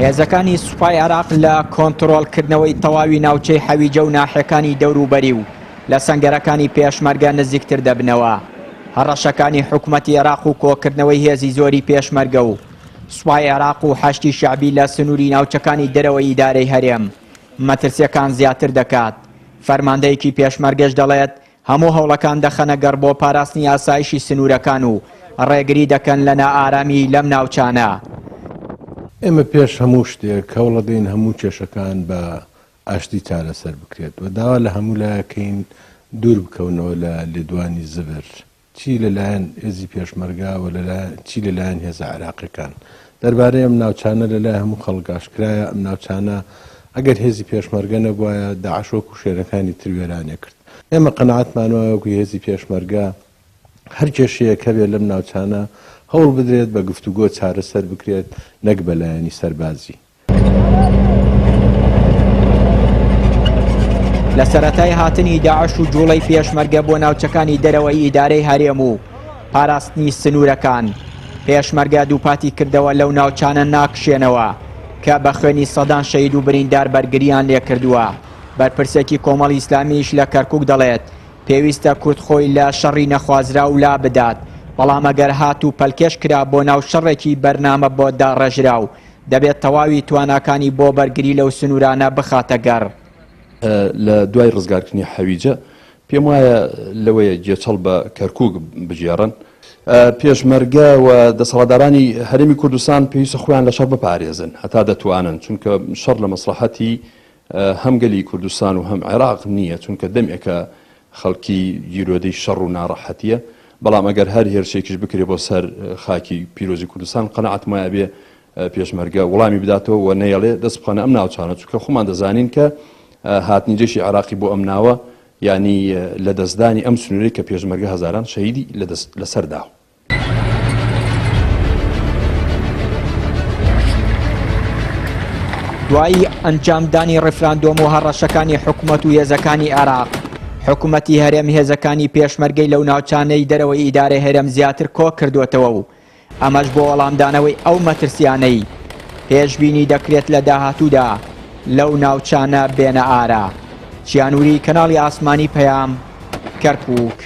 هێزەکانی سوپای عێراق لە کۆنترۆڵکردنەوەی تەواوی ناوچەی حەویجە و ناحیەکانی دەوروبەری و لە سەنگەرەکانی پێشمەرگە نزیکتر دەبنەوە. هەڕەشەکانی حکومەتی عێراق و کۆکردنەوەی هێزی زۆری پێشمەرگە و سوپای عێراق و حەشدی شەعبی لە سنووری ناوچەکانی دەرەوەی ئیدارەی هەرێم مەترسیەکان زیاتر دەکات. فەرماندەیەکی پێشمەرگەش دەڵێت، هەموو هەوڵەکان دەخەنە گەڕ بۆ پاراستنی ئاسایشی سنوورەکان و ڕێگری دەکەن لە نائارامی لەم ناوچانە. ئێمە پێش هەموو شتێک هەوڵەدەین هەموو کێشەکان بە ئاشتی چارەسەر بکرێت و داوا لە هەموو لایەکەین دوور بکەونەوە لە لێدوانی زبر چی لە لایەن هێزی پێشمەرگە و چی لە لایەن هێزە عێراقیەکان دەربارەی ئەم ناوچانە لە لای هەموو خەڵک ئاشکرایە ئەم ناوچانە ئەگەر هێزی پێشمەرگە نەبوایە داعش وەکو شوێنەکانی تر وێرانێ کرد ئێمە قەناعەتمان وایە وەکو هێزی پێشمەرگە هەر کێشەیەک هەبێت لەم ناوچانە هەوڵ بدرێت بە گفتوگۆ چارەسەر بکرێت نەک بە لایەنی سەربازی. لە سەرەتای هاتنی داعش و جوڵەی پێشمەرگە بۆ ناوچەکانی دەرەوەی ئیدارەی هەرێم و پاراستنی سنوورەکان، پێشمەرگە دووپاتی کردەوە لەو ناوچانە ناکشێنەوە کە بە خوێنی سەدان شەهید و بریندار بەرگرییان لێکردووە. بەرپرسێکی کۆمەڵی ئیسلامیش لە کەرکوک دەڵێت، پێویستە کورد خۆی لە شەڕی نەخوازراو لابدات، بەڵام ئەگەر هاتوو پەلکێش کرا بۆ ناو شەڕێکی بەرنامە بۆ داڕێژراو، دەبێت تەواوی تواناکانی بۆ بەرگری لەو سنوورانە بخاتە گەڕ. لە دوای ڕزگارکردنی حەویجە پێم وایە لەوەیە گێچەڵ بە کەرکوک بگێڕن. پێشمەرگە و دەسەڵاتدارانی هەرێمی کوردستان پێویستە خۆیان لە شەڕ بپارێزن هەتا دەتوانن، چونکە شەڕ لە مەسڵەحەتی هەم گەلی کوردستان و هەم عێراق نییە، چونکە دەمێکە خەڵکی گیرۆدەی شەڕ و ناڕەحەتییە، بەڵام ئەگەر هەر هێرشێکیش بکرێ بۆ سەر خاکی پیرۆزی کوردستان قەناعەتم وایە ئەبێ پێشمەرگە وڵامی بداتەوە و نەیەڵێ دەست بخەنە ئەم ناوچانە، چونکە خۆمان دەزانین کە هاتنی جەیشی عێراقی بۆ ئەم ناوە یانی لەدەستدانی ئەم سنوورەی کە پێشمەرگە هەزاران شەهیدی لەسەر داوە. دوای ئەنجامدانی ڕیفراندۆم و هەڕەشەکانی حکومەت و هێزەکانی عێراق، حکومەتی هەرێم هێزەکانی پێشمەرگەی لەو ناوچانەی دەرەوەی ئیدارەی هەرێم زیاتر کۆکردووەتەوە و ئەمەش بۆ وەڵامدانەوەی ئەو مەترسیانەی پێشبینی دەکرێت لە داهاتوودا لەو ناوچانە بێنە ئارا. چیانوری، کەناڵی ئاسمانی پەیام، کەرکوک.